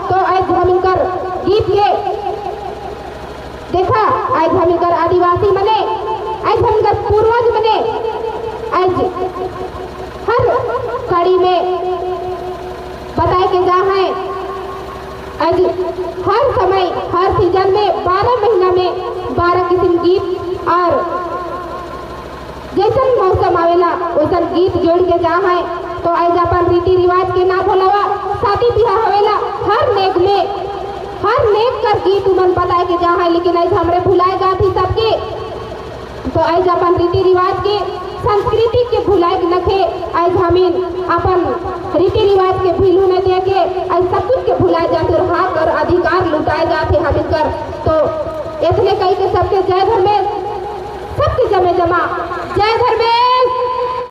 तो आज हम इनकर गीत के देखा आज हम कर आदिवासी मने, आज हम कर पूर्वज मने, आज हर कड़ी में बताए के जा है। आज हर समय हर सीजन में 12 महीना में 12 किस्म गीत और जैसन मौसम आवेला वैसन गीत जोड़ के जा है। तो आज अपन रीति रिवाज के ना भुलावा, शादी ब्याह होवेला हर नेक में हर नेक कर गीत उमन बताए के जा है, लेकिन आज हमरे भुलाए जाती सबके। तो आज अपन रीति रिवाज के संस्कृति के भुलाए के नखे, आज हमीन अपन रीति रिवाज के भीलू न दे के आज सब कुछ के भुलाए जाते और हक और अधिकार लुटाए जाते हमीन कर। तो इतने कही के सबके जय धर्मेश, सबके जमे जमा जय धर्मेश।